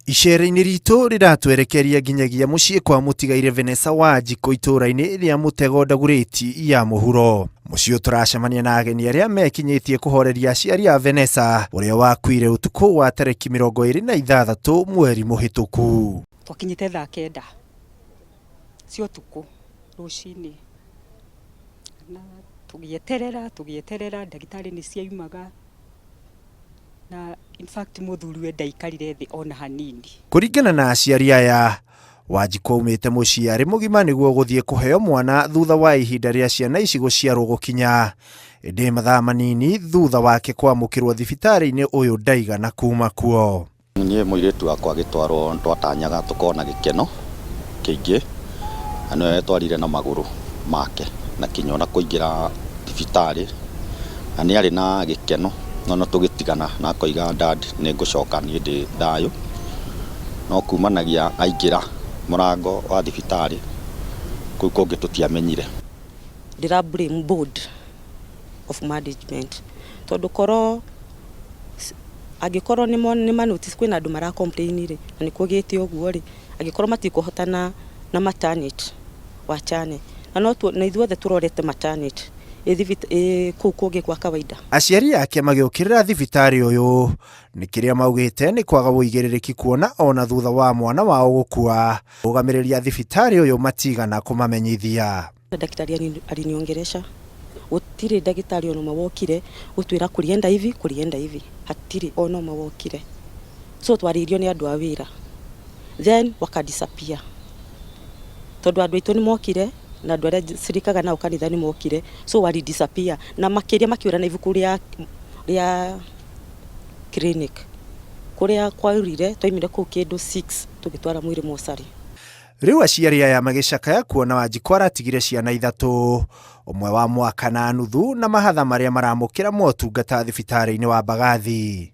Icera-inĩ ritũ rĩratwerekeria nginyagia mũciĩ kwa mũtigaire Vanessa Wanjikũ itũũra-inĩ rĩa Mũtego Ndagurĩti ya Mũhuro. Mũciĩ ũyũ tũracemania na ageni arĩa mekinyĩtie kũhoreria aciari a Vanessa ũrĩa wakuire ũtukũ wa tarĩki 26 mweri mũhĩtũku. Twakinyĩte thaa 9 cia ũtukũ rũcinĩ na tũgĩeterera tũgĩeterera, ndagĩtarĩ nĩ ciaumaga na in fact mũthuriwe ndaikarire thĩ ona hanini. Kũringana na aciari aya, Wanjikũ aumĩte mũciĩ arĩ mũgima nĩguo gũthiĩ kũheo mwana thutha wa ihinda rĩa ciana ici gũciarwo gũkinya. Ĩndĩ mathaa manini thutha wake kwamũkĩrwo thibitarĩ-inĩ ũyũ ndaigana kuma kuo. Niĩ mũirĩtu wakwa agĩtwarwo nĩtwatanyaga tũkorwo na gĩkeno kĩingĩ, na nĩwe wetwarire na magũrũ make na kinya ona kũingĩra thibitarĩ, na nĩ arĩ na gĩkeno no no tũgĩtigana na akoiga, "Dad, nĩ ngũcoka, niĩ ndĩ thayũ." No kumanagia aingĩra mũrango wa thibitarĩ, kũu kũngĩ tũtiamenyire. Ndĩra blame board of management tondũ korwo angĩkorwo nĩ ma notice kwĩna andũ mara complain rĩ, na nĩ kũgĩte ũguo rĩ, angĩkorwo matikũhotana na maternity wachane na no na ithuothe tũrorete maternity ĩ kũu kũngĩ kwa kawaida. Aciari ake magĩũkĩrĩra thibitarĩ ũyũ nĩ kĩrĩa maugĩte nĩ kwaga ũigĩrĩrĩki kuona ona thutha wa mwana wao gũkua, arũgamĩrĩri a thibitarĩ ũyũ matigana kũmamenyithia. Daktari aliniongelesha, gũtirĩ ndagĩtarĩ ona ũmwe wokire gũtwĩra kulienda hivi, kulienda hivi, hatirĩ ona ũmwe wokire. So twarĩirio nĩ andũ a wĩra, then wakadisappear, tondũ andũ aitũ nĩ mokire na andũ arĩa cirikaga nao kanitha nĩ mokire, so wali disappear na makĩria makĩũra na ibuku rĩa clinic kũrĩa kwaurire. Twaimire kũu kĩndũ 6 tũgĩtwara mwĩrĩ mocarĩ. Rĩu aciari aya magĩcakaya kuona Wanjikũ aratigire ciana ithatũ, ũmwe wa mwaka na nuthu, na mahatha marĩa maramũkĩra motungata thibitarĩ-inĩ wa Mbagathi.